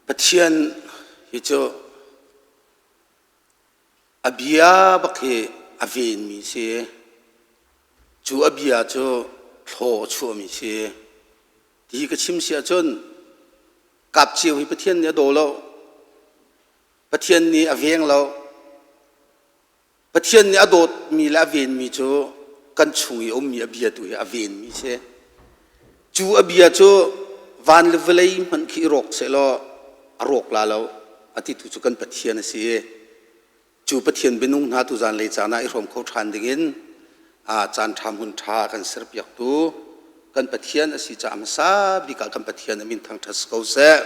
Pathian hi cu a bia bak hi a venmi si. Cu a bia cu thlaw a chuahmi si. Ti ka chim si ahcun kap cio hi Pathian nih a daw lo. Pathian nih a veng lo. Pathian nih a dawtmi le a venmi cu kan chung i a ummi a bia tu hi a venmi si. Cu a bia cu van le vawlei hmanh khi i rawk sehlaw a rawk la lo a titu cu kan Pathian a si i cu Pathian bianung hna tu zanlei caan ah i hrawm kho ṭhan dingin caan ṭha hmun ṭha a kan serpiaktu kan Pathian a si caah hmasa bik ah kan Pathian a min thangṭhat si ko seh.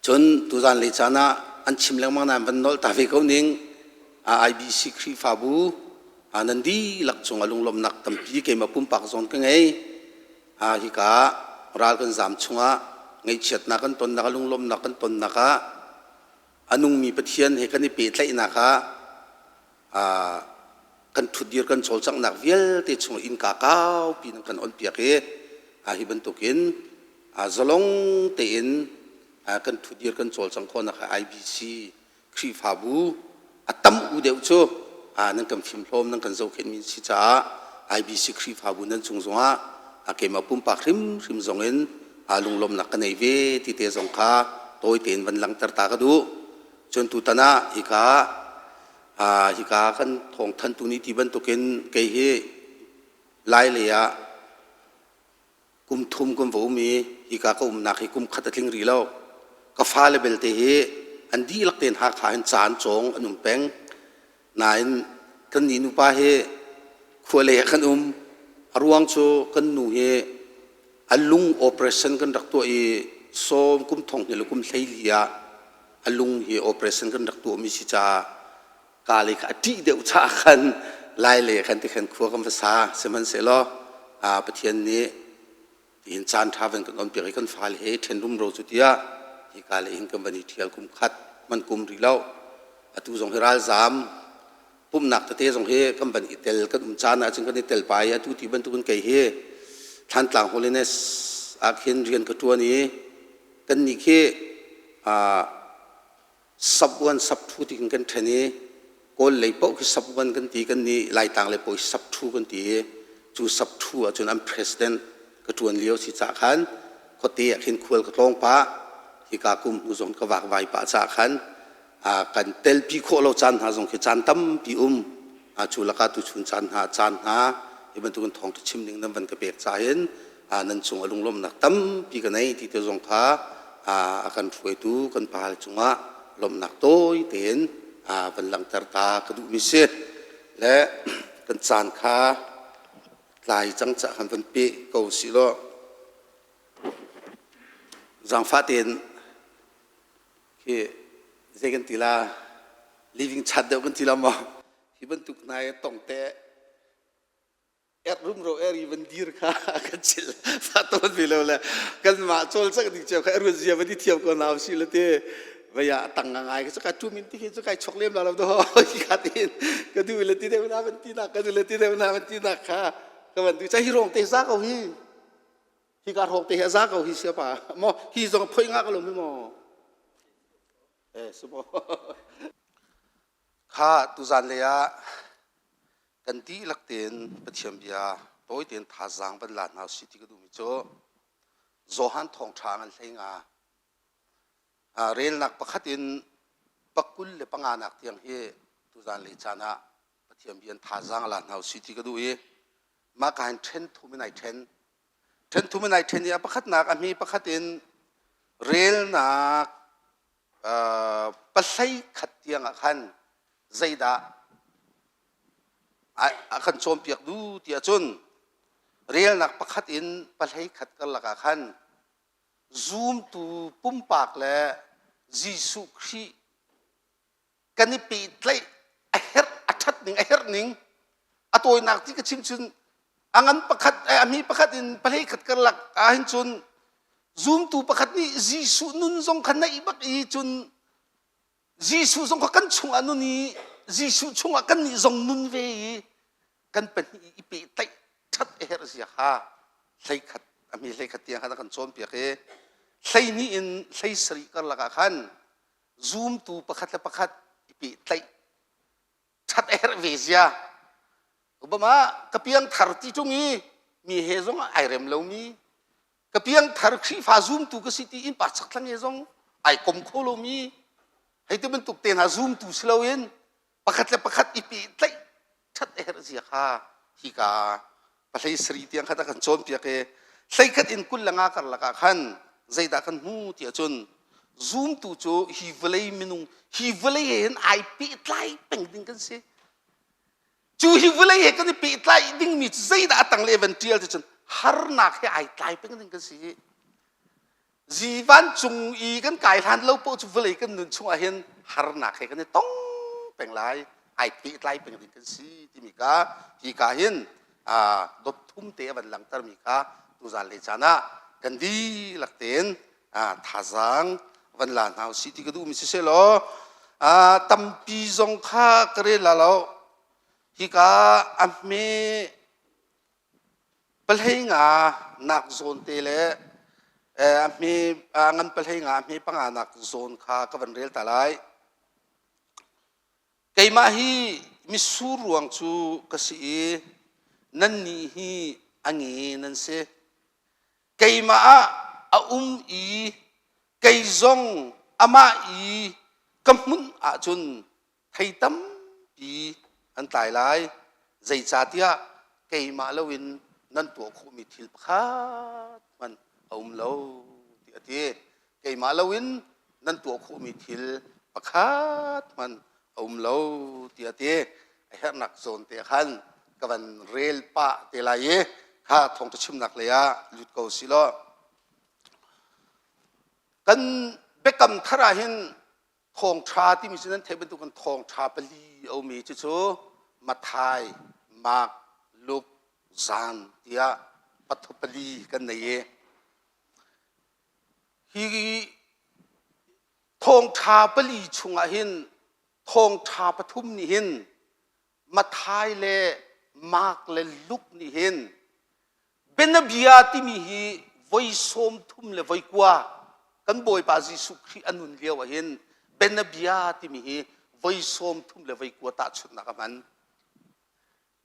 Cun tuzan lei caan ah an chim lengmang nain van nolh ta ve ko ning. IBC Khrihfabu nan dihlak cungah lunglawmhnak tampi keimah pumpak zong ka ngei. Hika ral kan zaam chungah ngaihchiatnak kan tonnak, lunglawmhnak kan tonnak ah a nungmi Pathian he kan i pehtlaihnak ah kan ṭhutdir kan cawlcanghnak vialte chung innka kaupi nan kan onpiak i hi bantukin zalong tein kan ṭhutdir kan cawlcangh khawhnak IBC Khrihfabu a tam u deuh cu nan kan fimhlawm nan kan zohkhenhmi si caah IBC Khrihfabu nan cung zongah keimah pumpak hrimhrim zong in lunglawmnak ka nei ve ti te zong kha tawi tein van langhter ta ka duh. Cun tutan ah hika hika kan thawngthanhtu nih ti bantukin kei hi Lai lei ah kum thum kan va um i hika ka umnak hi kum khat a tling rih lo. Ka fale belte hi an dihlak tein Hakha hin ca an cawng an um peng. Nain kannih nupa hi khua lei ah kan um. A ruang cu kan nu hi a lung operation kan rak tuah i sawm kum thong hnih le kum 14 ah a lung hi operation kan rak tuahmi si caah ka lei kha a ṭih deuh caah khan lai lei ah khan tikhan khua kan va sa. Sihmanhsehlaw Pathian nih tihin caan ṭha van kan on piak i kan fale he ṭhen rumro cu tiah hika lei hin kan van i ṭhial kum khat man kum rih lo. Atu zong hi ralzaam pumhnak tete zong hi kan van i tel kan um caan ahcun kan i tel pa i atu ti bantukin kei hi Thlantlang Holiness ah khin rian ka ṭuan i kannih khi sub one sub two ti kan ṭhen i Kawl lei paoh khi sub one kan ti kan nih Laitlang lei paoh hi sub two kan ti i cu sub two ahcun an president ka ṭuan lio si caah khan khuate ah khin khual ka tlawng pah hika kum hnu zong ka vakvai pah caah khan kan telpi khawh lo caan hna zong khi caan tampi um cu lakah tuchun caan hna caan hna hi bantukin thawngṭha chim ding nan van ka pek ca hin nan cung a lunglawmhnak tampi ka nei ti te zong kha a kan hruaitu kan pa cungah lawmhnak tawi tein van langhter ta ka duhmi si le kan caan kha tlai cang cah kan van pe ko si law zaangfah tein khi zei kan ti la living chat deuh kan ti la maw hi bantuk nai tong te er rumro er i van dir kha kan chil fa tawn ve lo le kan mah cawl cak ding cio kha erun zia van i thiam ko naw si le te vaya tang ngai ka ka tu min ti khi chu kai chok lem la lo do hi kha tin ka du le ti deuh na van ti nak ka du le ti deuh na van ti nak kha ka van du cha hi rong te za ko hi hi ka rong te hi za ko hi sia pa mo hi zong phoi nga ka lo mi mo eh sumo Kha tuzan lei ah kan dihlak tein Pathian bia tawi tein thazaang van la hna usih ti ka duhmi cu Johan thawngṭha ngan hlei nga relnak pakhat in pakul le panganak tiang hi tuzan lei caan ah Pathian bia in thazaang la hna usih ti ka duh i mah ka hin ṭhen thum in ai ṭhen. Ṭhen thum in ai ṭhen i a pakhatnak a hmi pakhat in relnak pahlei khat tiangah khan zeidah a kan cawnpiak duh ti ahcun relnak pakhat in pahlei khat karlak ah khan zumtu pumpak le Jesuh Khrih kan i pehtlaih a herh a ṭhat ning a herh ning a tawinak ti ka chim cun a ngan pakhat a mi pakhat in pahlei khat karlak ah hin cun zumtu pakhat nih Jesuh nun zong kha naih bak i cun Jesuh zong kha kan chungah nun i Jesuh chungah kan nih zong nun ve i kan pahnih i pehtlaih ṭhat a herh zia kha hleikhat a mi hleikhat tiang khan a kan cawnpiak i. 12 in 17 karlak ah khan zumtu pakhat le pakhat i pehtlaih ṭhat a herh ve zia. Obama ka piangthar ti ṭung i mi he zong ai rem lomi ka piangthar Khrihfa zumtu ka si ti in pa chakthlang he zong ai kom kho lomi hei ti bantuk te hna zumtu si loin pakhat le pakhat i pehtlaih ṭhat a herh zia kha hika pahlei sari tiang khat a kan cawnpiak i hleikhat in 25 karlak ah khan zeidah kan hmu ti ahcun zumtu cu hi vawlei minung hi vawlei he hin ai pehtlai peng ding kan si. Cu hi vawlei he kan i pehtlai dingmi cu zeidah a tang le van ṭial ti cun harnak he ai tlai peng ding kan si. Zi vancung i kan kai hlan lo poh cu vawlei kan nun chungah hin harnak he kan i tong peng lai, ai pehtlai peng ding kan si timi ka hi ka hin dot thum te a van langhtermi kha tuzan le caan ah kan dihlak tein thazaang van la hna usih ti ka duhmi siseh law tampi zong kha ka rel la lo. Hika a hme Pahlei nga nak zawn te le a hme a ngan pahlei nga a hme panga nak zawn kha ka van rel ta lai. Keimah hi mitsur ruang cu ka si i nannih hi a nge nan si. Keimah ah a um i kei zong amah i ka hmunh ahcun thei tampi an tlai lai. Zeicahtiah keimah loin nan tuah khawhmi thil pakhat hmanh a um lo tiah a ti. Keimah loin nan tuah khawhmi thil pakhat hmanh a um lo tiah a ti. A herhnak zawn te khan ka van rel pah te lai i kha thawngṭha chimnak lei ah lut ko si law. Kan biakam thar ah hin Thawngṭha timi cu nan theih bantukin thawngṭha pali a um i cucu Matthai, Mark, Luke, Zan tiah pathu pali kan nei i hi thawngṭha pali chungah hin thawngṭha pathum nih hin Matthai le Mark le Luke nih hin Bianabia timi hi voi 30 le voi kua kan Bawipa Jesuh Khrih a nun lio ahhin bianabia timi hi voi 30 le voi kua tahchunhnak a hman.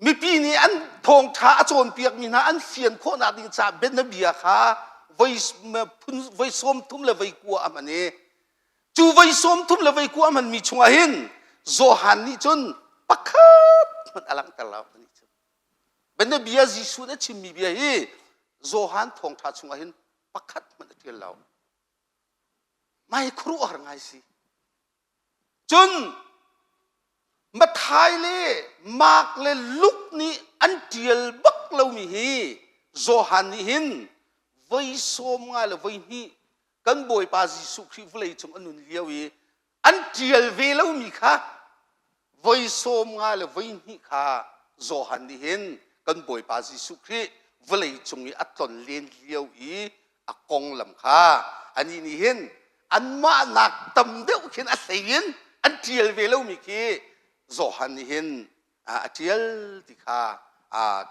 Mipi nih an thawngṭha a cawnpiakmi hna an fian khawhnak ding caah bianabia kha voi phun voi 30 le voi kua a hman i cu voi 30 le voi kua a hmanmi chungah hin Johan nih cun pakhat hmanh a langhter lo. Bianabia Jesuh nih a chimmi bia hi Johan thawngṭha chungah hin pakhat hmanh a ṭial lo. Mai khuaruahhar ngai si. Cun Matthai le Mark le Luke nih an ṭial bak lomi hi Johan nih hin voi 50 le voi hnih kan Bawipa Jesuh Khrih vawlei cung a nun lio i an ṭial ve lomi kha voi 50 le voi hnih kha Johan nih hin kan Bawipa Jesuh Khrih vawlei cung i a tlon len lio i a konglam kha anih nih hin anmah nak tam deuh khin a hlei in an ṭial ve lomi khi Johan nih hin a ṭial ti kha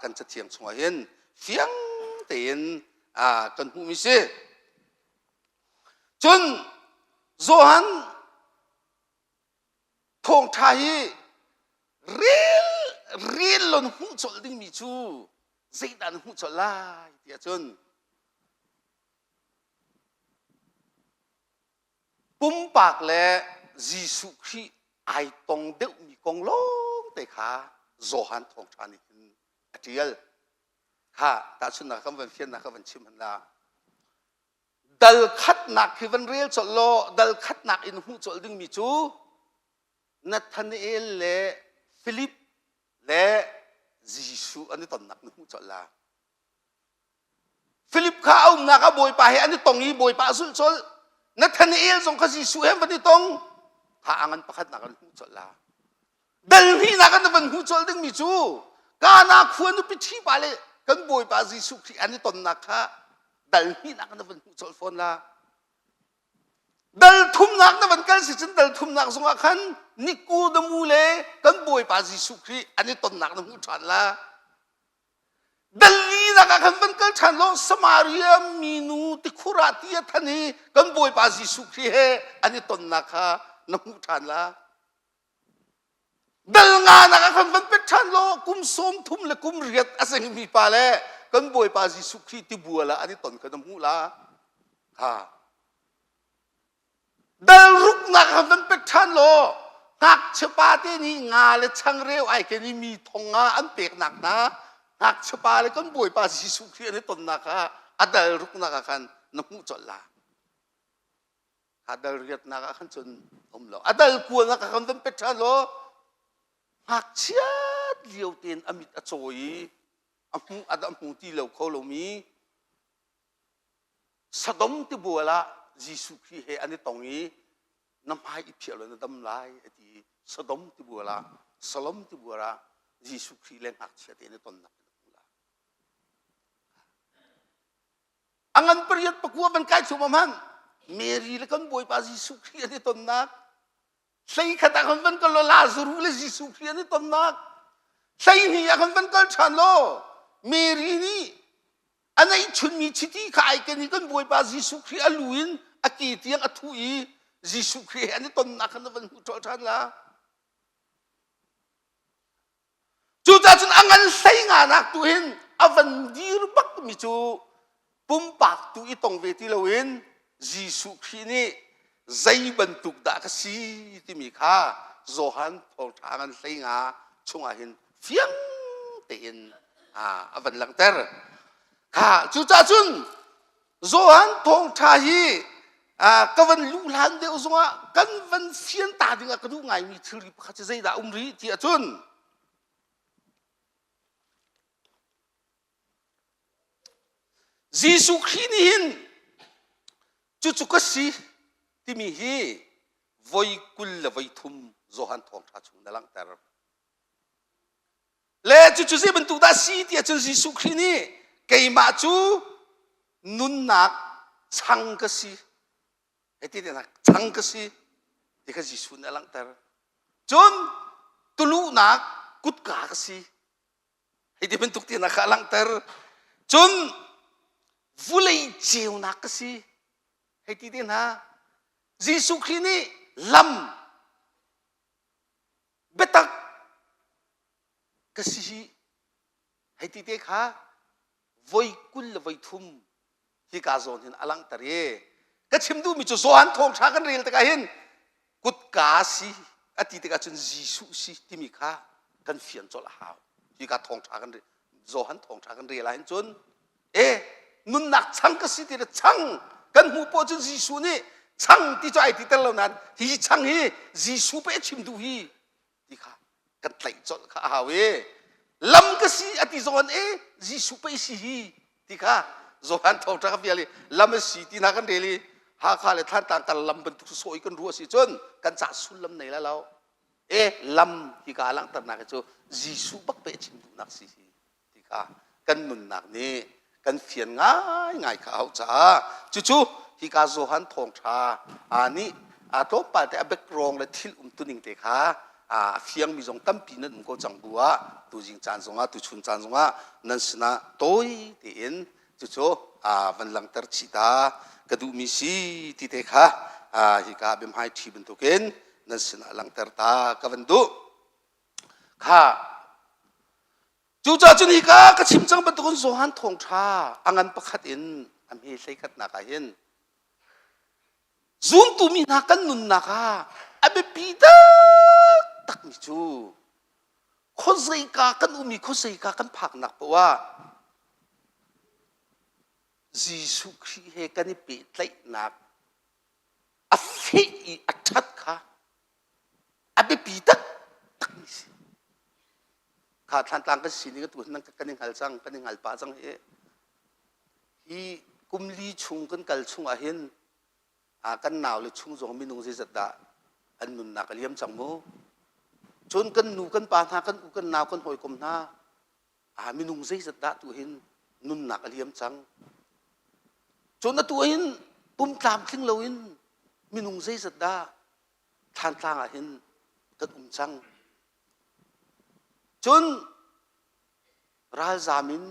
kan cathiang chungah hin fiang tein kan hmuhmi si. Cun Johan thawngṭha hi rel rel lon hmuh colh dingmi cu zeidah na hmuh colh lai tiah cun pumpak le Jesuh Khrih ai tong deuhmi kong lawng te kha Johan thawngṭha nih hin a ṭial. Kha tahchunhnak kan van fiannak ka van chim han la. Dal khatnak khi van rel colh law dal khatnak in hmuh colh dingmi cu Nathanael le Philip le Jesuh an i tonnak na hmuh colh la. Philip kha a umnak ah Bawipa he an i tong i Bawipa a zulh colh. Nathanael zong kha Jesuh he van i tong. Kha a ngan pakhatnak an hmuh colh la. Dal hnihnak an van hmuh colh dingmi cu Kana khua nupi ṭhi pa le kan Bawipa Jesuh Khrih an i tonnak kha dal hnihnak an van hmuh colh fawn la. Dal thumnak na van kal si cun dal thumnak zongah khan Nikodemu le kan Bawipa Jesuh Khrih an i tonnak na hmuh ṭhan la. Dalinak ah khan van kal ṭhan law Samaria minu tikhur ah ti a than i kan Bawipa Jesuh Khrih he an i tonnak kha na hmuh ṭhan la. Dal nganak ah khan van pet ṭhan law kum 30 le kum riat a sengmi pa le kan Bawipa Jesuh Khrih tibual ah an i ton kha na hmuh la. Ha. Dal ruknak ah van pek ṭhan law ngakchia pa te nih nga le changreu ai ken i mi thong ah an peknak hna ngakchia pa le kan Bawipa Jesuh Khrih an i tonnak ah a dal ruknak ah khan na hmuh colh la. A dal riatnak ah khan cun um lo. A dal kualnak ah khan van pek ṭhan law ngakchiat lio tein a mit a caw i a hmu a hmu ti lo kho lomi Sodom tibual ah Jesuh Khrih he an i tong i na hmai i phiah law na dam lai a ti i Sodom tibual ah Salom tibual ah Jesuh Khrih le ngakchia te an i tonnak in a hmu lai. A ngan pariat pakua van kai thum hmanh Mary le kan Bawipa Jesuh Khrih an i tonnak hlei khat ah khan van kal law Lazaruh le Jesuh Khrih an i tonnak 12 ah khan van kal ṭhan law Mary nih a neihchunmi chiti kha ai ken i kan Bawipa Jesuh Khrih a lu in a ke tiang a thuh i Jesuh Khrih he an i tonnak khan na van hmuh ṭolh ṭhan la. Cucaah cun a ngan hlei nganak tu hin a van dir bakmi cu pumpak tu i tong ve ti loin Jesuh Khrih nih zei bantuk dah ka si timi kha Johan thawngṭha ngan hlei nga chungah hin fiang tein a van langhter. Kha cucaah cun Johan thawngṭha hi ka van luh hlan deuh zongah kan van fian ta dingah ka duh ngaimi thilri pakhat cu zeidah um rih ti ahcun Jesuh Khrih nih hin cucu ka si timi hi voi 23 Johan thawngṭha chung na langhter. Le cucu zei bantuk dah si ti ahcun Jesuh Khrih nih keimah cu nunnak chang ka si. Hei ti chang ka si ti kha Jesuh nih a langhter. Cun tuluhnak kutka ka si. Hei ti bantuk tinak kha a langhter. Cun vulei ceunak ka si. Hei ti te hna. Jesuh Khrih nih lam biatak ka si hi hei ti te kha voi 23 hika zawn hin a langhter i ka chim duhmi cu Johan thawngṭha kan rel tikah hin kutka si a ti tikah cun Jesuh si timi kha kan fian colh a hau hika thawngṭha kan Johan thawngṭha kan rel ahhin cun e nunnak chang ka si ti le chang kan hmuh poah cun Jesuh nih chang ti cu ai ti tel lo nain hi chang hi Jesuh pe chim duh hi ti kha kan tlaih colh kha a hau i lam ka si a ti zong e Jesuh pe si hi ti kha Johan thawngṭha ka vial i lam a si ti hna kan rel i Hakha le Thantlang kar lam bantuk sawh i kan ruah si cun kan cah sullam nei la lo e lam hi ka langhternak cu Jesuh bak pe chim duhnak si hi ti kha kan nunnak nih kan fian ngaingai kha a hauh caah cucu hika Johan thawngṭha nih a tlawmpal te a background le thil umtuning te kha a fiangmi zong tampi nan um ko cang bu ah tuzing caan zongah tuchun caan zongah nan sinah tawi tein cucu van langhter chih ta ka duhmi si ti te kha hika biahmai ṭhi bantukin nan sinah langhter ta ka van duh kha Cucaah cun hika ka chim cang bantukin Johan thawngṭha a ngan pakhat in a hme hleikhatnak ah hin zumtu mi hna kan nunnak ah a biapi taktakmi cu khuazeika kan um i khuazeika kan phaknak paoh ah Jesuh Khrih he kan i pehtlaihnak a feh i a ṭhat kha a biapi taktakmi si. Kha Thlantlang kan sining atu nan kan i hngal cang, kan i hngal pah cang hi. Hi kum li chung kan kal chung ah hin kan nau le chung zong minung zeizat dah an nunnak a liam cang mu. Cun kan nu kan pa hna, kan u kan nau kan hawikom hna minung zeizat dah tu hin nunnak a liam cang. Cun atu hin pum tlamtling loin minung zeizat dah Thlantlang ah hin kan um cang. Cun ralzam in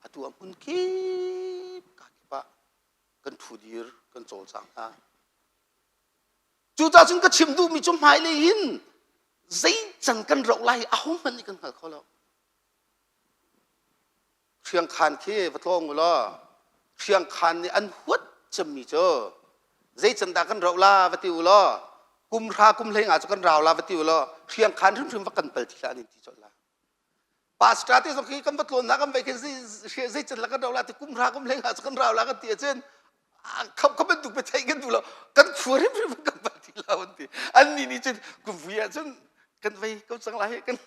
Atu ah hmun kip ka kip ah kan ṭhu dir kan cawlcang hna. Cucaah cun ka chim duhmi cu hmailei hin zei can kan roh lai ahohmanh nih kan hngal kho lo. Hriangkhan khi va tlawng u law hriangkhan nih an huat cemmi cu zei can dah kan roh la va ti u law kum hra kum hlei nga cu kan rau la va ti u law hriangkhan hrimhrim va kan pal ti hlah an in ti colh la. Pastor te zong khi kan va tlawnnak kan vai khin zei can la kan rau la ti kum hra kum hlei nga cu kan rau la kan ti ahcun kha kha bantuk pe theih kan duh lo kan khua hrimhrim kan pal ti lo an ti an nih nih cun kum vui ahcun kan vei ko cang lai kan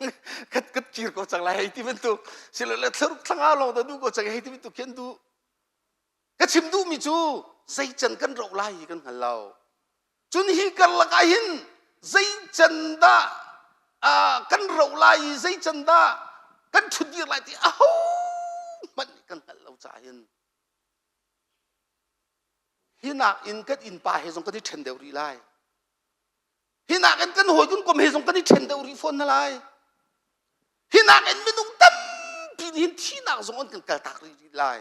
kan kan kir ko cang lai hei ti bantuk silole thlaruk thlanga lawng da duh ko cang hei ti bantuk khi an duh Ka chim duhmi cu zei can kan roh lai hi kan hngal lo. Cun hi karlak ah hin zei can dah kan roh lai i zei can dah kan ṭhutdir lai ti aho hmanh nih kan hngalh lo caah hin hi nakin kan innpa he zong kan i ṭhen deuh rih lai. Hi nakin kan hawi kan kom he zong kan i ṭhen deuh rih fawn hna lai. Hi nakin minung tampi nih hin thihnak zong an kan kaltak rih rih lai.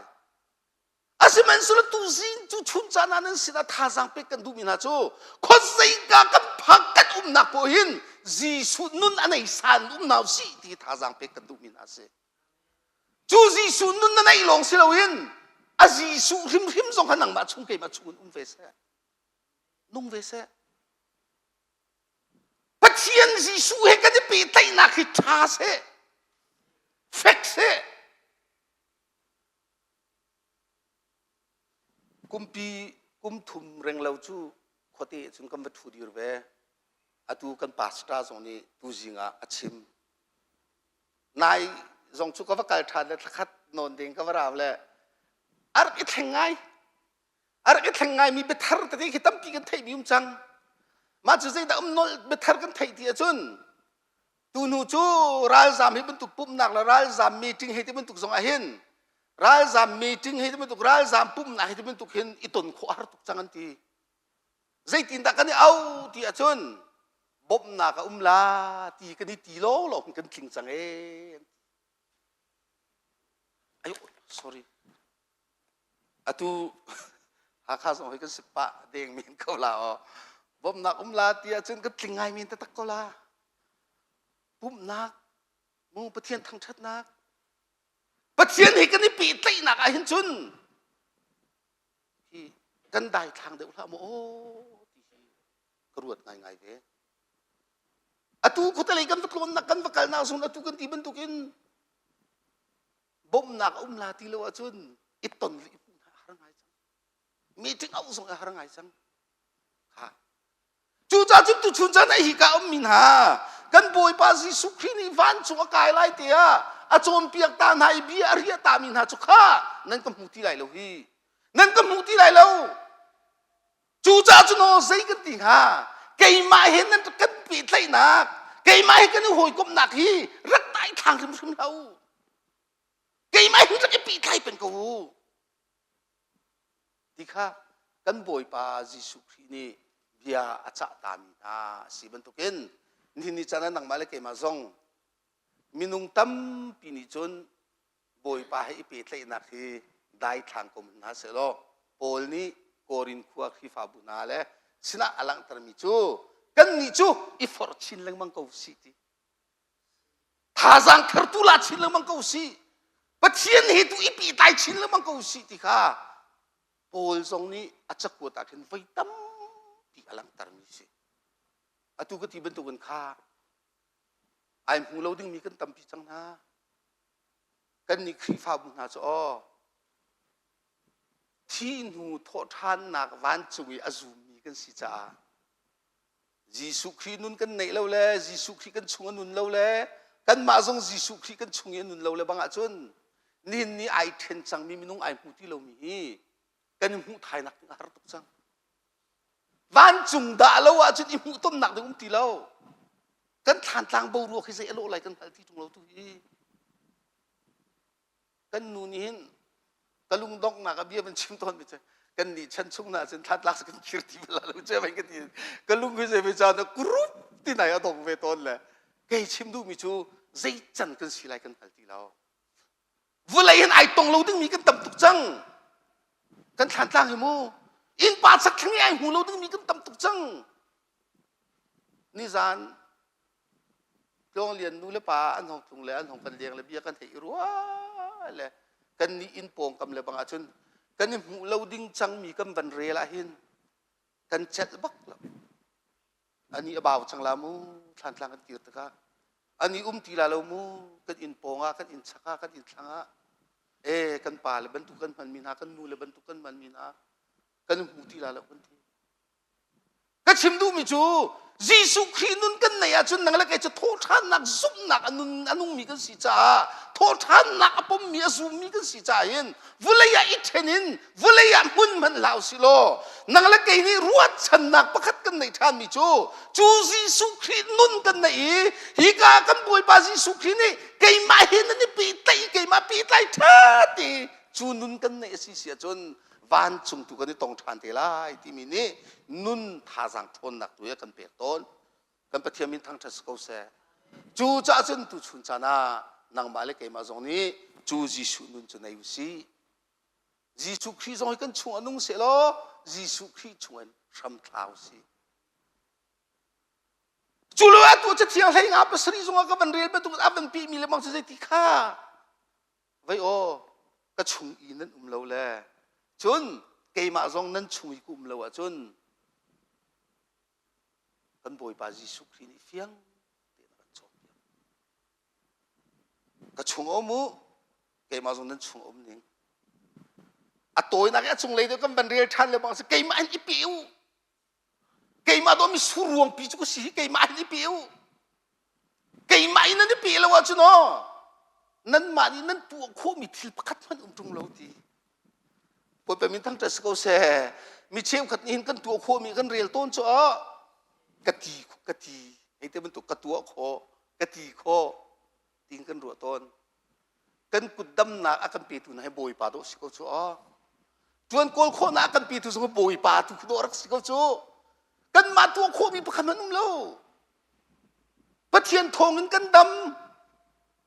Asihmanhsehlaw tuzing cu chun caan ah nan sinah thazaang pek kan duhmi hna cu khuazeika kan phak kan umnak poah hin Jesuh nun a nei san um hna usih ti thazaang pek kan duhmi hna a si. Cu Jesuh nun na neih lawng si loin a Jesuh hrimhrim zong kha nangmah chung keimah chung in um ve seh. Nung ve seh. Pathian Jesuh he kan i pehtlaihnak hi ṭha seh, fek seh. Kumpi kum thum renglo cu khuate cun kan va ṭhu dir ve. Atu kan pastor zong nih tuzing ah a chim. Nai zong cu ka va kal ṭhan le thlakhat nawn ding ka va rau le a rak i thleng ngai. A rak i thleng ngaimi biathar tete khi tampi kan theihmi um cang. Mah cu zeidah um nolh biathar kan theih ti ahcun Tuhnu cu ralzam hi bantuk pumhnak le ralzam meeting hei ti bantuk zong ah hin ralzam meeting hei ti bantuk ralzam pumhnak hei ti bantuk hin i ton khawh a har tuk cang an ti. Zeitindah kan i au ti ahcun bawmhnak a um la ti kan i ti law law kan tling cang ee. Ayo, sorry. Atu Hakha zong hi kan si pah deng men ko la aw. Bawmhnak um la ti ahcun kan tling ngai men taktak ko la. Pumhnak, mu Pathian thangṭhatnak. Pathian he kan i pehtlaihnak ah hin cun hi kan daithlang deuh hlah maw aw ti hi ka ruat ngaingai ve. Atu khuatelei kan va tlawnnak kan va kalnak zong atu kan ti bantukin bawmhnak a um la ti lo ahcun i ton le i hmuh hna a har ngai cang meeting auh zong a har ngai cang ha cucaah cun tuchun caan ah hika ummi hna kan bawipa Jesuh Khrih nih vancung a kai lai tiah a cawnpiak ta hna i bia a riah ta mi hna cu kha nan ka hmu ti lai lo hi nan ka hmu ti lai lo cucaah cun aw zei kan ti hnga keimah he nan kan pehtlaihnak keimah he kan i hawikomhnak hi rak daithlang hrimhrim hlah u keimah hin rak i pehtlai peng ko u ti kha kan bawipa Jesuh Khrih nih bia a cah tami hna a si bantukin nihin ni caan ah nangmah le keimah zong minung tampi nih cun Bawipa he i pehtlaihnak hi daithlang ko hna sehlaw Paul nih Korin khua Khrihfabu hna le sinah a langhtermi cu kannih cu i forh chin lengmang ko sih ti thazaang thartu la chin lengmang ko sih Pathian he tu i pehtlai chin lengmang ko sih ti kha Paul zong nih a cakuat ah khin voi tampi a langhtermi si atu ka ti bantukin kha ai hmu lo dingmi kan tampi cang hna Kannih Khrihfabu hna cu aw thi hnu thawhṭhannak vancung i a zummi kan si caah Jesuh Khrih nun kan neih lo le Jesuh Khrih kan chung a nun lo le kanmah zong Jesuh Khrih kan chung i a nun lo le bang ahcun nihin ni ai ṭhen cangmi minung ai hmu ti lomi hi kan i hmuh thainak ding a har tuk cang. Vancung dah lo ahcun i hmuhtonnak ding um ti lo. Kan thlantlang boruak hi zei a lawh lai kan hngal ti ṭung lo tu hi. Kan nu nih hin ka lungdonghnak a bia van chim tawn mi cu kan nih chan chung na cun thlantlak kan khir ti bal lo che vai ka ti ka lung hi zei ve caan kurup ti nai a dong ve tawn le kei chim duh mi cu zei can kan si lai kan hngal ti lo. Vulei hin ai tong lo dingmi kan tam tuk cang. Kan thlantlang hi mu. Innpa chakthlang i ai hmu lo dingmi kan tam tuk cang. Nizan Tluang Lian nu le pa an hong tlung le an hong kan leng le bia kan theih i rua le kan nih inn pawngkam le bang ahcun kan i hmuh lo ding cangmi kan van rel ah hin kan celh bak lo. Ani a bau cang la mu thlantlang kan kir tikah ani um ti la lo mu kan inn pawng ah kan inn chak ah kan inn thlang ah e kan pa le bantuk kan hmanmi hna kan nu le bantuk kan hmanmi hna kan hmu ti la lo kan ti. Ka chim duhmi cu Jesuh Khrih nun kan neih ahcun nang le kei cu thawhṭhannak zumhnak a nun a nungmi kan si caah thawhṭhannak a pommi a zummi kan si caah hin vulei ah i ṭhen in vulei ah hmun hmanh hlah usih law nang le kei nih ruahchannak pakhat kan neih ṭhanmi cu cu Jesuh Khrih nun kan neih i hika kan Bawipa Jesuh Khrih nih keimah he nan i pehtlaih keimah pehtlai ṭha ti cu nun kan neih a si si ahcun vancung tu kan i tong ṭhan te lai timi nih nun thazaang ṭhawnnak tu a kan pek tawn. Kan Pathian min thangṭhat si ko seh. Cu caah cun tuchun caan ah nangmah le keimah zong nih cu Jesuh nun cu nei u sih. Jesuh Khrih zong hi kan chung ah nung seh law Jesuh Khrih chung in hram thla u sih. Cu lo ah tu cathiang hlei nga pasarih zong ah ka van rel bantuk a van pihmi le mang cu zeiti kha Vei aw, ka chung i nan um lo le cun keimah zong nan chung i ka um lo ahcun kan Bawipa Jesuh Khrih nih fiang tein a kan cawnpiak. Ka chung um u, keimah zong nan chung um ning. A tawinak i a cunglei deuh kan van rel ṭhan le bang si keimah in i pe u. Keimah dawh mi suruangpi cu ka si hi keimah in i pe u. Keimah in nan i pe lo ahcun aw nanmah nih nan tuah khawhmi thil pakhat hmanh um ṭung lo ti. Bawipa min thangṭhat si ko seh. Mi cheukhat nih hin kan tuah khawhmi kan rel tawn cu ah ka ti ka ti hei te bantuk ka tuah khawh ka ti khawh tiin kan ruah tawn. Kan kut damnak a kan petu hna hi Bawipa dawh si ko cu aw. Ṭuan kawl khawhnak a kan petu zong Bawipa tu dawh rak si ko cu. Kanmah tuah khawhmi pakhat hmanh um lo. Pathian thawngin kan dam.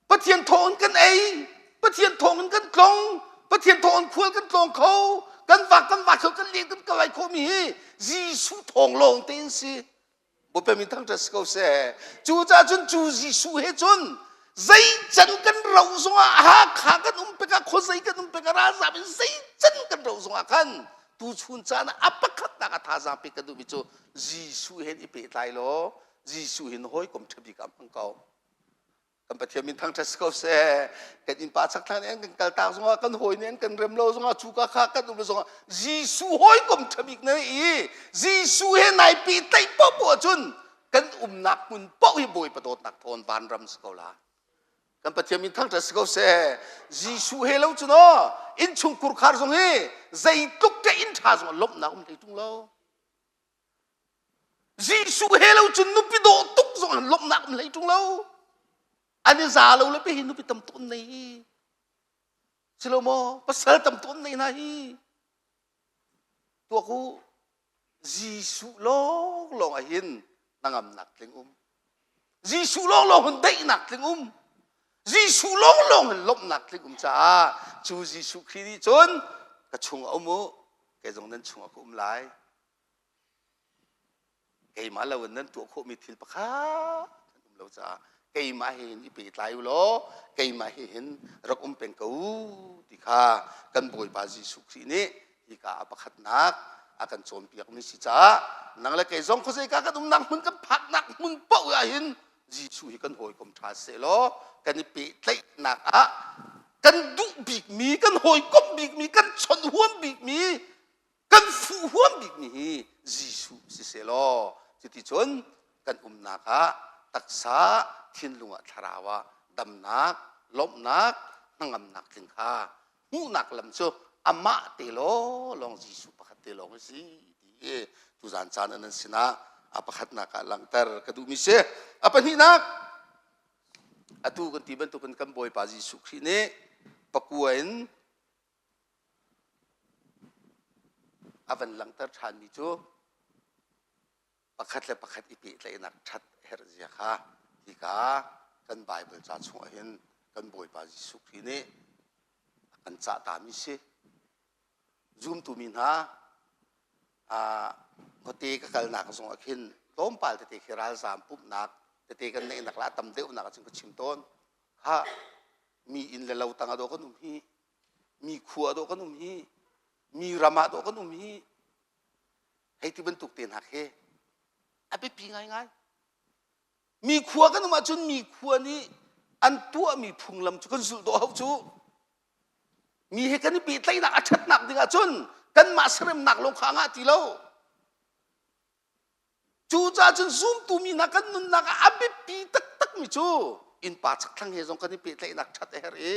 Pathian thawngin kan ei. Pathian thawngin kan tlong. Pathian thawngin khual kan tlawng kho. Kan vak kan vak kho kan leng kan kalai khawhmi hi Jesuh thawng lawng tein si. Bawipa min thangṭhat si ko seh. Cucaah cun cu Jesuh he cun zei can kan ro zongah Hakha kan um pekah khuazei kan um pekah ralzam in zei can kan ro zongah khan tuchun caan ah a pakhatnak a thazaang pek kan duhmi cu Jesuh he i pehtlai law Jesuh hin hawikom ṭha bik ah hmang ko. Kan Pathian min thangṭhat si ko seh. Kan innpa chakthlang nih an kan kaltak zongah, kan hawi nih an kan rem lo zongah, cuka kha kan um zongah, Jesuh hawikom ṭha bik na i Jesuh he nai pehtlaih paohpaoh ahcun kan umnak hmun paoh hi Bawipa dawtnak thawn vanram si ko la. Kan Pathian min thangṭhat si ko seh. Jesuh he lo cun aw innchung kurkhar zong hi zeitluk te inn ṭha zong lawmhnak um hlei ṭung lo. Jesuh he lo cun nupi dawh tuk zong an lawmhnak um hlei ṭung lo. An i za lo le pe hi nupi tam tuk an nei hi. Si lo maw? Pasal tam tuk an nei hna hi. Tuak u, Jesuh lawng lawng ah hin hnangamnak tling um. Jesuh lawng lawng hin daihnak tling um. Jesuh lawng lawng hin lawmhnak tling um caah cu Jesuh Khrih nih cun ka chung ah um u, kei zong nan chungah ka um lai. Keimah lo in nan tuah khawhmi thil pakhat an um lo caah keimah he hin i pehtlai u law keimah he hin rak um peng ko u ti kha kan Bawipa Jesuh Khrih nih hika a pakhatnak a kan cawnpiakmi si caah nang le kei zong khuazeika kan umnak hmun kan phaknak hmun paoh ah hin Jesuh hi kan hawikom ṭha seh law kan i pehtlaihnak ah kan duh bikmi kan hawikom bikmi kan chawnh huam bikmi kan fuh huam bikmi hi Jesuh si seh law cuticun kan umnak ah taksa thinlung ah thlarau ah damnak lawmhnak hnangamnak tling kha hmuhnak lam cu amah te law lawng Jesuh pakhat te lawng a si ti tuzan caan an sinah a pakhatnak ah langhter ka duhmi si a pahnihnak atu kan ti bantukin kan Bawipa Jesuh Khrih nih pakua in a van langhter ṭhanmi cu pakhat le pakhat i pehtlaihnak ṭhat herh zia kha hika kan Baibal ca chungah hin kan Bawipa Jesuh Khrih nih. An cah tami si. Zumtu mi hna khuate ka kalnak zong ah khin tlawmpal tete khi ralzaam pumhnak tete kan neihnak la tam deuhnak ah cun ka chim tawn. Kha mi inn le lo tang ah dawh kan um hi, mi khua ah dawh kan um hi, mi ram ah dawh kan um hi. Hei ti bantuk te hna khi a biapi ngaingai. Mi khua kan um ahcun mi khua nih an tuahmi phunglam cu kan zulh dawh hau cu. Mi he kan i pehtlaihnak a ṭhatnak ding ahcun kanmah seremnak lawng kha a ngah ti lo. Cucaah cun zumtu mi hna kan nunnak ah a biapi taktakmi cu innpa chakthlang he zong kan i pehtlaihnak ṭhat a herh i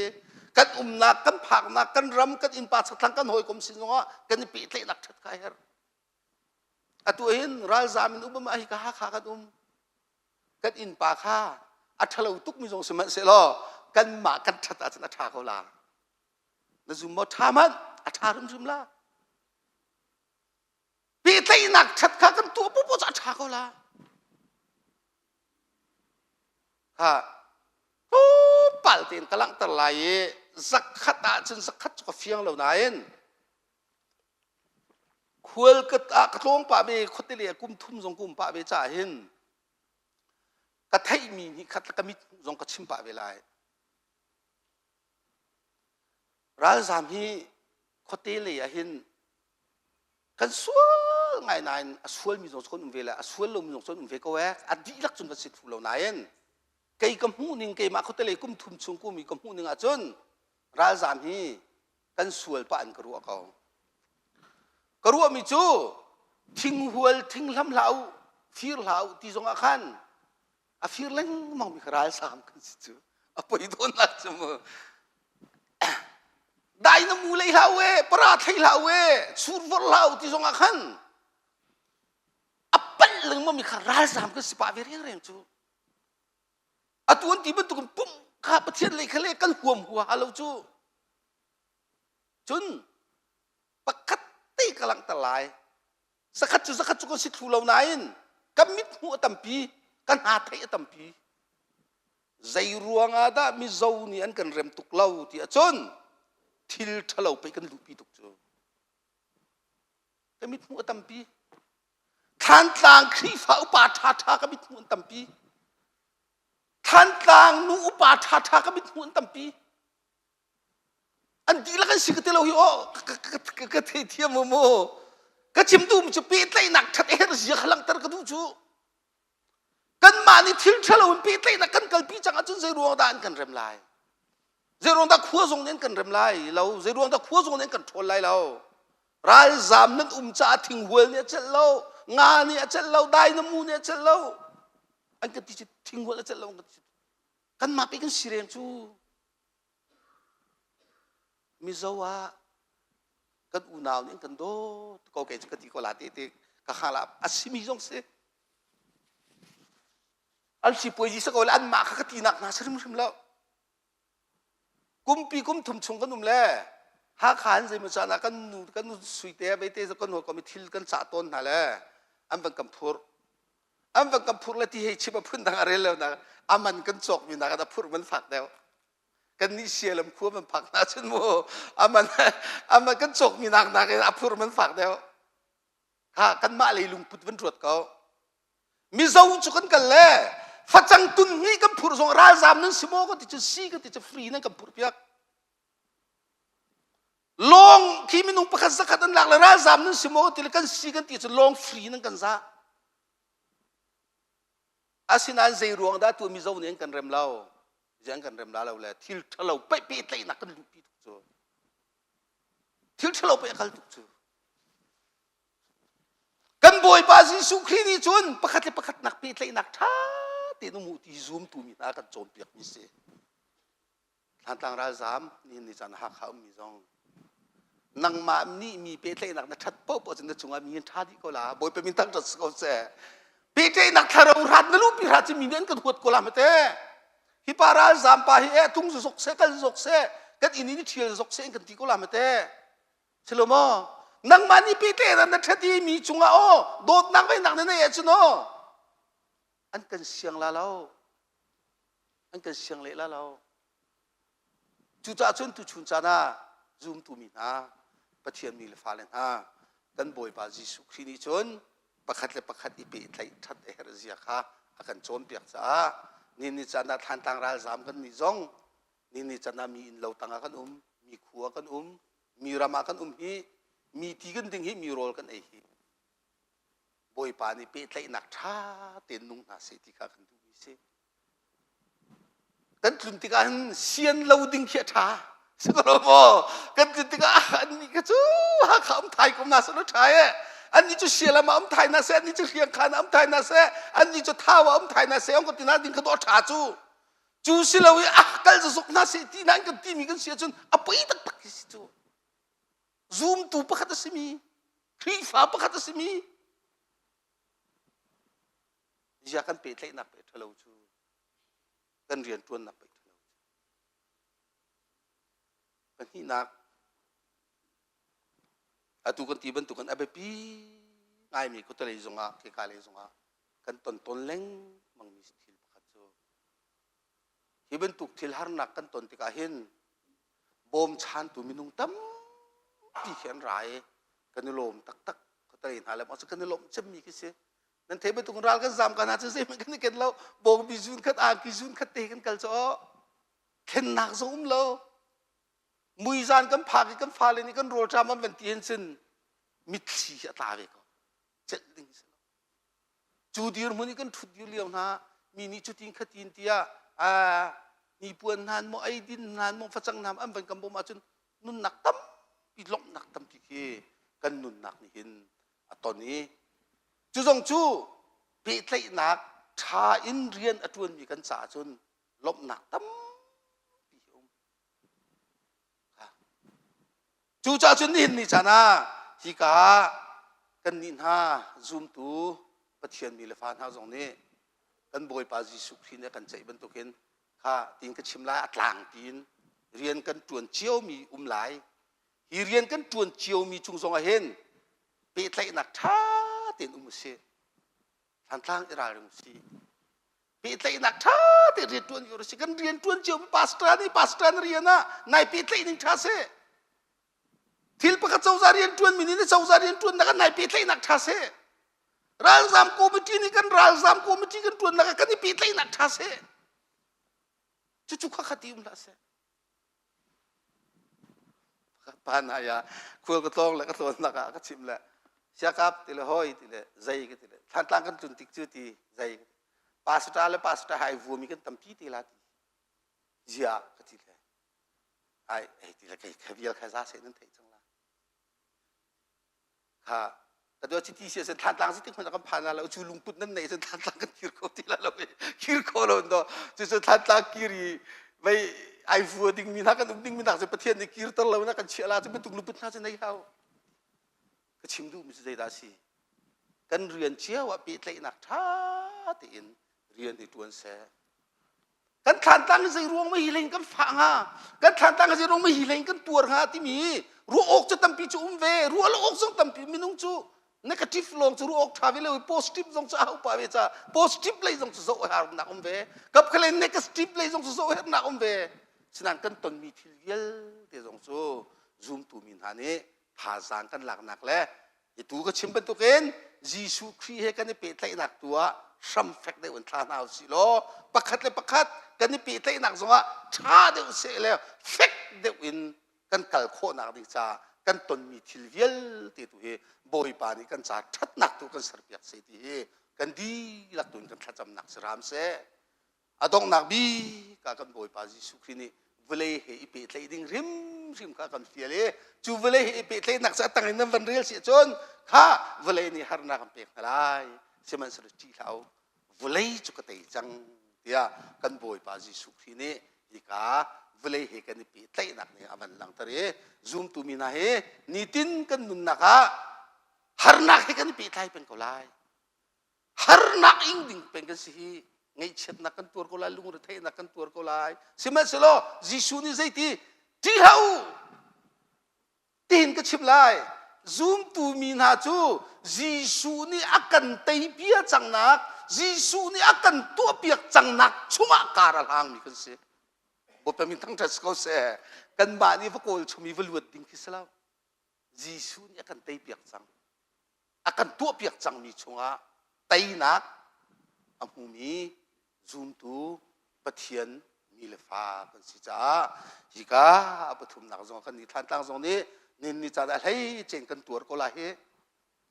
kan umnak, kan phaknak, kan ram, kan innpa chakthlang, kan hawikom sin zongah kan i pehtlaihnak ṭhat kha a herh. Atu hin ralzam in um ah hi ka Hakha kan um. Kan innpa kha a ṭhalo tukmi zong sihmanhsehlaw kanmah kan ṭhat ahcun a ṭha ko la. Na zum maw ṭha hmanh a ṭha hrimhrim la. Pehtlaihnak ṭhat kha kan tuah popoh cu a ṭha ko la. Kha tlawmpal tein ka langhter lai i zakhat ahcun zakhat cu ka fiang lo nain Khual ka ah ka tlawng pah ve khuate le kum thum zong ka um pah ve caah hin ka theihmi nih khat ka mit zong ka chim pah ve lai. Ralzam hi khuate lei ah hin kan sual ngai nain a sualmi zong cu kan um ve le a sual lomi zong cu an um ve ko ee a dihlak cun kan si thlu lo nain kei ka hmuh ning keimah khuate lei kum thum chung kum i ka hmuh ning ahcun ralzam hi kan sual pah in ka ruah ko. Ka ruahmi cu thinghual thinghlam hlah u, fir hlah u ti zongah khan a fir lengmang mi kha ralsam kan si cu. A poi dawnnak cu mu. Dai na mu lei hlah u e, para thlei hlah u e, survor hlah u ti zongah khan a palh lengmang mi kha ralzam kan si pah ve reng cu. Atu an ti bantukin pumh kha Pathian lei kha le kan huam huaha lo cu. Cun pakhat te ka langhter lai. Zakhat cu zakhat cu kan si thlu lo nain kan mit hmuh a tampi, kan hna theih a tampi. Zei ruangah dah Mizo nih an kan rem tuk lo ti ahcun thil ṭhalo pei kan luhpi tuk cu. Ka mit hmuh a tampi. Thlantlang Khrihfa upa ṭhaṭha ka mithmuh an tampi. Thlantlang nu upa ṭhaṭha ka mithmuh an tampi. An dihlak an si ka ti lo hi aw ka theithiam mu mu. Ka chim duhmi cu pehtlaihnak ṭhat a herh zia kha langhter ka duh cu. Kanmah nih thil ṭhalo in pehtlaihnak kan kalpi cang ahcun zei ruang dah an kan rem lai? Zei ruang dah khua zong nih an kan rem lai lo? Zei ruang dah khua zong nih an kan ṭhawl lai lo? Ralzam nan um caah thinghual nih a celh lo, nga nih a celh lo, dainamu nih a celh lo. An kan ti ci thinghual a celh lo an kan ti. Kanmah pe kan si reng cu. Mizo ah kan unau nih an kan dawt ko kei cu ka ti ko la te te ka hala a simi zong si. An sipuazi sa ko le anmah kha ka tinak hna si hrimhrim lo. Kumpi kum thum chung kan um le Hakha an zeimaw caan ah kan nu kan nu suite beite kan hawikom i thil kan cah tawn hna le an van kan phurh. An van kan phurh le ti hei chim a phun dang a rel lo nak aman kan cawk mi nak a phurh man fak deuh. Kan nih sialam khua man phak hna cun mu aman aman kan cawk mi nak nak in a phurh man fak deuh. Ha kanmah lei lungput van ruat ko. Mizo cu kan kal le facang tun hnih kan phurh zong ralzam nan si maw kan ti cu si kan ti cu free nan kan phurh piak. Lawng khi minung pakhat zakhat an lak le ralzam nan si maw ti le kan si kan ti cu lawng free nan kan zah. Asinain zei ruang dah tu Mizo nih an kan rem lo? Zei an kan rem la lo le thil ṭhalo peih pehtlaihnak kan luhpi tuk cu. Thil ṭhalo peih a kal tuk cu. Kan Bawipa Jesuh Khrih nih cun pakhat le pakhat nak pehtlaihnak ṭha tein um u ti zumtu mi hna kan cawnpiakmi si. Thlantlang ralzaam nihin ni caan Hakha ummi zong nangmah nih mi pehtlaihnak na ṭhat paohpaoh cun na cungah mi an ṭha dih ko la. Bawipa min thangṭhat si ko seh. Pehtlaihnak thlarau hrat na luhpi hrat cu mi nih an kan huat ko la mate. Hi pa ralzaam pa hi eh tung zok seh kal zok seh kan inn in i ṭhial zok seh in kan ti ko la mate. Silo maw? Nangmah nih pehtlaihnak na ṭhat i mi cungah aw dawtnak veinak na neih ahcun aw an kan siang la lo. An kan siang leh la lo. Cucaah cun tuchun caan ah. Zumtu mi hna, Pathian mi le fale hna, kan Bawipa Jesuh Khrih nih cun pakhat le pakhat i pehtlaih ṭhat a herh zia kha a kan cawnpiak caah ni ni caan ah Thlantlang ralzaam kan nih zong ni ni caan ah mi inn lo tang ah kan um, mi khua kan um, mi ram ah kan um hi, mi ti kan ding hi, mi rawl kan ei hi. Bawipa nih pehtlaihnak ṭha tein nung hna seh ti kha kan duhmi si. Kan tlun tikah hin sian lo ding khi a ṭha. Si ko lo maw? Kan tlun tikah annih kha cu Hakha um thai ko na seh ṭha e. Annih cu Sialam ah um thai na seh, annih cu Hriangkhan ah um thai na seh, annih cu Thau ah um thai na seh, ong ka ti na ding kha dawh ṭha cu. Cu si lo i ah kal zuk hna seh ti na kan timi kan si ahcun a poi taktak khi si cu. Zumtu pakhat a simi, Khrihfa pakhat a simi, zia kan pehtlaihnak pei ṭhalo cu kan rianṭuannak pei ṭhalo cu. Pahnihnak, atu kan ti bantukin a biapi ngaimi khuatelei zongah kheka lei zongah kan ton tawn lengmangmi thil pakhat cu hi bantuk thil harnak kan ton tikah hin bawmchantu minung tampi khi an ra i kan i lawm taktak khuatelei hna le kan i lawmh cemmi khi si. Nan theih bantuk ral kan zam kan ahcun zeihmanh kan i ken lo. Bawngbi zun khat angki zun khat te kan kal caw thlennak zong um lo. Muizan kan phak i kan fale nih kan rawlṭam an van ti hin cun mitthli a tla ve ko. Celh ding si lo. Cu dirhmun i kan ṭhut dir lio hna mi nih cutin khatin tiah hnipuan hna maw eidin hna maw facang hna an van kan bawmh ahcun nunnak tampi lawmhnak tampi khi kan nunnak nih hin a ton i cu zong cu pehtlaihnak ṭha in rian a ṭuanmi kan caah cun lawmhnak tampi a um. Cucaah cun nihin ni caan ah hika ah kannih hna zumtu Pathian mi le fa hna zong nih kan Bawipa Jesuh Khrih nih a kan ceih bantukin kha tiin ka chim lai a tlangpi in rian kan ṭuan ciomi um lai. Hi rian kan ṭuan ciomi cung zongah hin pehtlaihnak ṭha tein um usih. Thlantlang i ralring usih. Pehtlaihnak ṭha tein rian ṭuan cio usih. Kan rian ṭuan cio pastor nih pastor na rian ah nai pehtlaih ning ṭha seh. Thil pakhat cozah rian ṭuan mi nih na cozah rian ṭuannak ah nai pehtlaihnak ṭha seh. Ralzam committee nih kan ralzam committee kan ṭuannak ah kan i pehtlaihnak ṭha seh. Cucu kha kha ti um hlah seh. Pa na ya khual ka tlawng le ka tlawnnak ah ka chim le siakap ti le hoi ti le zei ka ti le thlantlang kan tlun tik cu ti zei pastor le pastor hai vuami kan tampi te la ti zia ka ti le ai ei ti le kei kha vial kha za se nan theih cang la Kha ka dua chiti si sen thlantlang si tik hmanh kan phan la lo cu lungput nan nei sen thlantlang kan kir kho ti la lo kir kho lo do cu cu thlantlang kir i vei ai vua ding mi hna kan um ding mi hna cu Pathian nih kirter lo na kan chiah la cu bantuk lungput hna cu nei hau ka chim duh mi cu zeidah si kan rian cio ah pehtlaihnak ṭha tein rian i ṭuan seh Kan thlantlang hi zei ruang mah hi hlei kan fah hnga? Kan thlantlang hi zei ruang mah hi hlei kan tuar hnga timi ruah awk cu tampi cu um ve. Ruah lo awk zong tampi minung cu negative lawng cu ruah awk ṭha ve lo i positive zong cu a hau pah ve ca positive lei zong cu zoh harnak um ve. Kapkhalei negative lei zong cu zoh hernak um ve. Sinain kan tonmi thil vialte zong cu zumtu mi hna nih thazaang kan laknak le Itu ka chim bantukin Jesuh Khrih he kan i pehtlaihnak tu ah hram fek deuh in thla hna usih law pakhat le pakhat kan i pehtlaihnak zongah ṭha deuh seh le fek deuh in kan kal khawhnak ding caah kan tonmi thil vialte tu hi Bawipa nih kan ca ṭhatnak tu kan serpiak seh ti hi kan dihlak tu in kan thlacamnak si hram seh. A donghnak bik ah kan Bawipa Jesuh Khrih nih vawlei he i pehtlaih ding hrimhrim kha kan fial i cu vawlei he i pehtlaihnak cu a tang in nan van rel si ahcun kha vawlei nih harnak an pek hna lai sihmanhsehlaw ṭih hlah u vawlei cu ka tei cang tiah kan Bawipa Jesuh Khrih nih hika vawlei he kan i pehtlaihnak nih a van langhter i zumtu mi hna hi nitin kan nunnak ah harnak he kan i pehtlai peng ko lai Harnak ing ding peng kan si hi. Ngaihchiatnak kan tuar ko lai, lungretheihnak kan tuar ko lai. Sihmanhsehlaw Jesuh nih zeiti ṭih hlah u tihin ka chim lai. Zumtu mi hna cu Jesuh nih a kan teibia cangnak, Jesuh nih a kan tuahpiak cangnak chungah kar a hlangmi kan si. Bawipa min thangṭhat si ko seh. Kanmah nih va kawl chom i va luat ding khi si lo. Jesuh nih a kan teipiak cang. A kan tuahpiak cangmi chungah teinak a hmumi zumtu Pathian mi le fa kan si caah hika a pathumnak zong kan nih Thlantlang zong nih nin ni caan ah hlei cen kan tuar ko lai hi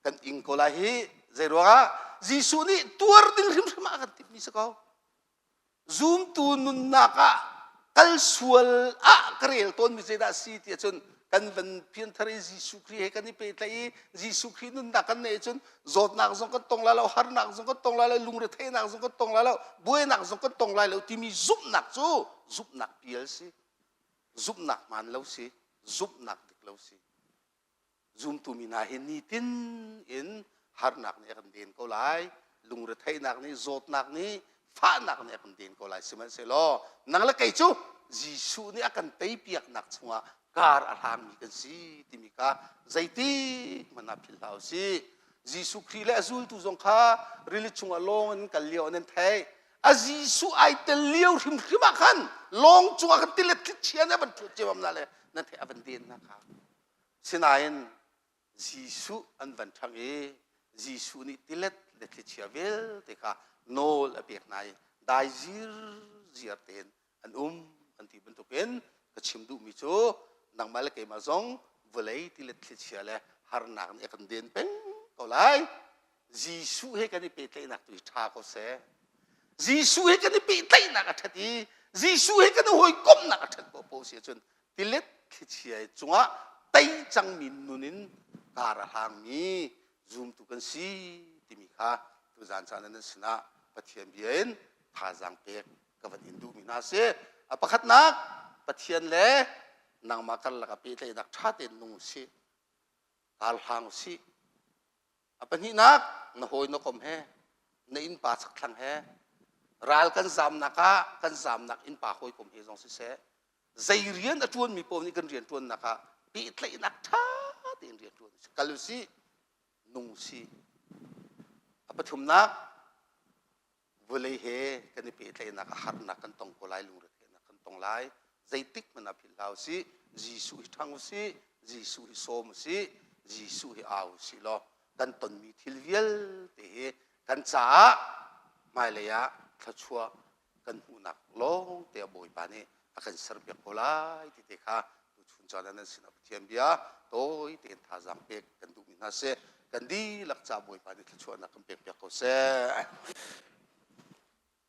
kan ing ko lai hi zei ruangah Jesuh nih tuar ding hrimhrim ah a kan timhmi si ko. Zumtu nunnak ah kal sual ah ka rel tawnmi zeidah a si ti ahcun kan van pianthar i Jesuh Khrih he kan i pehtlaih i Jesuh Khrih nunnak kan neih ahcun zawtnak zong kan tong lai lo, harnak zong kan tong lai lo, lungretheihnak zong kan tong lai lo, buainak zong kan tong lai lo timi zumhnak cu zumhnak pial si, zumhnak hmaan lo si, zumhnak dik lo si. Zumtu mi hna hi nitin in harnak nih a kan den ko lai, lungretheihnak nih, zawtnak nih, fahnak nih a kan den ko lai. Sihmanhsehlaw nang le kei cu Jesuh nih a kan teipiaknak chungah kar a hlangmi kan si timi kha zeitik hmanh ah philh hlah u sih. Jesuh Khrih le a zultu zong kha rili chungah lawng in kal lio an theih. A Jesuh ai tel lio hrimhrim ah khan lawng cungah khan tilet thlichia nih a van ṭhuat ciammam na le nan theih a van den hna kha. Sinain Jesuh an van ṭhang i Jesuh nih tilet le thlichia vialte kha nawl a pek hna i dai zirziar tein an um an ti bantukin ka chim duhmi cu nangmah le keimah zong vawlei tilet thlichia le harnak nih a kan den peng ko lai. Jesuh he kan i pehtlaihnak tu hi ṭha ko seh. Jesuh he kan i pehtlaihnak a ṭhat i Jesuh he kan i hawikomhnak a ṭhat paohpaoh si ahcun tilet thlichia cungah tei cangmi nun in kar a hlangmi zumtu kan si timi kha tuzan caan ah nan sinah Pathian bia in thazaang pek ka van in duhmi hna si. A pakhatnak Pathian le nangmah karlak ah pehtlaihnak ṭha tein nung usih, kar hlang usih. A pahnihnak, na hawi na kom he, na innpa chakthlang he, ral kan zamnak ah kan zamnak innpa hawikom he zong siseh, zei rian a ṭuanmi paoh nih kan rian ṭuannak ah pehtlaihnak ṭha tein rian ṭuan kal usih, nung usih. A pathumnak, vawlei he kan i pehtlaihnak ah harnak kan tong ko lai, lungretheihnak kan tong lai. Zeitik hmanh ah philh hlah usih. Jesuh hi ṭhang usih, Jesuh hi sawm usih, Jesuh hi au usih law kan tonmi thil vialte hi kan caah hmailei ah thluachuah kan hmuhnak lawng te a Bawipa nih a kan serpiak ko lai ti te kha tuchun caan ah nan sinah Pathian bia tawi tein thazaang pek kan duhmi hna si. Kan dihlak ca Bawipa nih thluachuahnak kan pekpiak ko seh.